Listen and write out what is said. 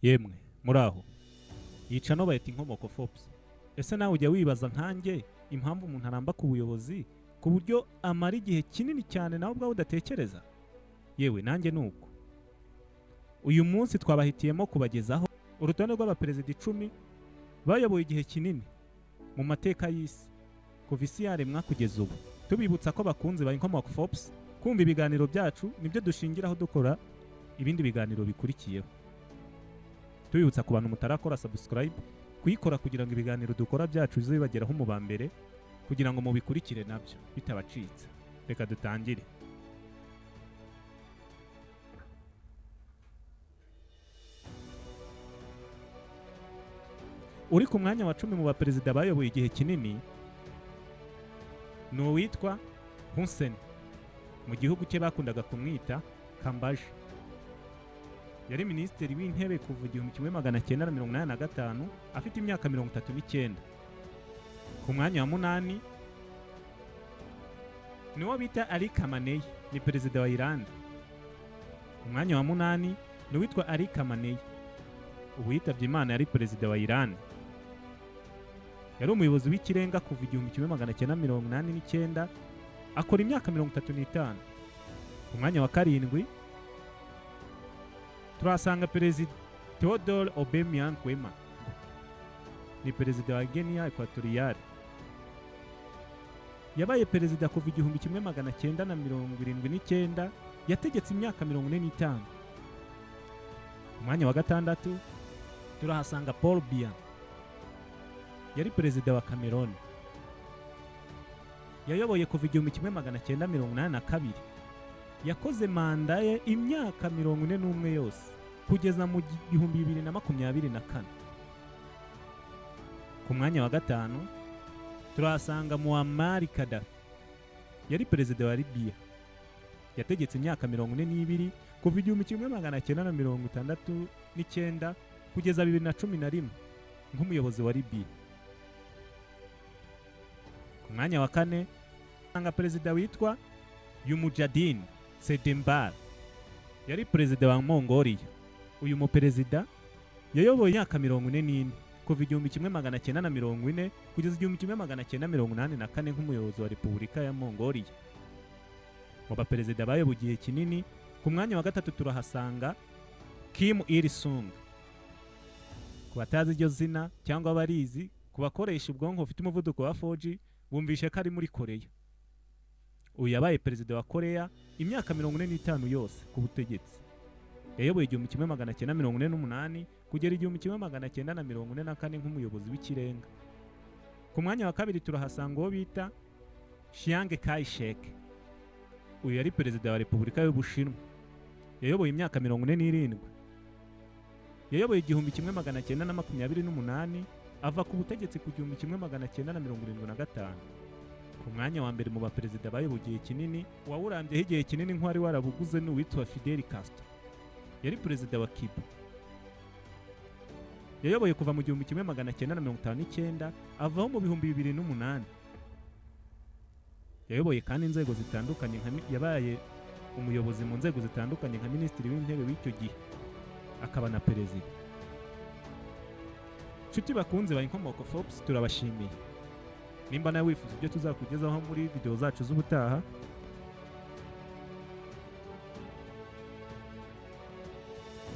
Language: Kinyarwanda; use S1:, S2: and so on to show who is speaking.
S1: Yemwe muri aho yica no bayita Inkomoko Forbes. Ese nawe ujya wibaza nkanjye impamvu umuntu aramba ku buyobozi ku buryo amara igihe kinini cyane nawe ubwawe udatekereza? Yewe, nanjye ni uko. Uyu munsi twabahitiyemo kubagezaho urutonde rw'abaperezida 10 bayoboye igihe kinini mu mateka y'isi kuva isi yaremwa kugeza ubu. Tubibutsa ko bakunze ba Inkomoko Forbes kumva ibiganiro byacu nibyo dushingiraho dukora ibindi biganiro bikurikiyeho. Tubibutsa ku bantu mutarakora subscribe kuyikora kugira ngo ibiganiro dukora byacu bize bibageraho mu ba mbere, kugira ngo mubikurikire nabyo bitabacitse. Reka dutangire. Uri ku mwanya wa 10 mu baperezida bayoboye igihe kinini ni uwitwa Hun Sen. Mu gihugu cye bakundaga kumwita Kambaje. Yari minisitiri w'intebe kuva 1985 afite imyaka 39. Ku mwanya wa 8 niwo bita Ali Khamenei, ni perezida wa Iran. Ku mwanya wa 8 ni uwitwa Ali Khamenei, ubu yitabye Imana, yari perezida wa Iran. Yari umuyobozi w'ikirenga kuva 1989, akora imyaka 35. Ku mwanya wa 7 turahasanga perezida Theodore Obiang Nguema, ni perezida wa Guinea Equatoriale. Yabaye perezida kuva 1979, yategetse imyaka 45. Ku mwanya wa 6 turahasanga Paul Biya, yari perezida wa Cameroon. Yayoboye kuva 1982, yakoze manda ye imyaka 41 yose kugeza mu 2024. Ku mwanya wa 5 turahasanga Muammar Gaddafi, yari perezida wa Libya. Yategetse imyaka 42 kuva 1969 kugeza 2011 nk'umuyobozi wa Libya. Ku mwanya wa 4 usanga perezida witwa Yumujadin Tsedembar, yari perezida wa Mongolia. Uyu muperezida yayoboye imyaka 44 kuva 1940 kugeza 1984 nk'umuyobozi wa Repubulika ya Mongolia. Mu baperezida bayoboye igihe kinini, ku mwanya wa 3 turahasanga Kim Il Sung. Ku batazi iryo zina cyangwa abarizi, ku bakoresha ubwonko bufite umuvuduko wa 4G, bumvishe ko ari muri Korea. Uyu yabaye perezida wa Korea imyaka 45 yose ku butegetsi. Yayoboye 1948 kugera 1944 nk'umuyobozi w'ikirenga. Ku mwanya wa 2 turahasanga uwo bita Chiang Kai-shek. Uyu yari perezida wa Repubulika y'Ubushinwa. Yayoboye imyaka 47. Yayoboye 1928 ava ku butegetsi ku 1975. Ku mwanya wa 1 mu baperezida bayoboye igihe kinini, wawurambyeho igihe kinini nk'uwari warabuguze, ni uwitwa Fidel Castro. Yari perezida wa Cuba. Yayoboye kuva mu 1959 avaho mu 2008. Yayoboye kandi inzego zitandukanye, nka yabaye umuyobozi mu nzego zitandukanye nka minisitiri w'intebe w'icyo gihe, akaba na perezida. Nshuti bakunze ba Inkomoko Forbes, turabashimiye. Nimba nawe wifuza ibyo tuzakugezaho muri video zacu z'ubutaha,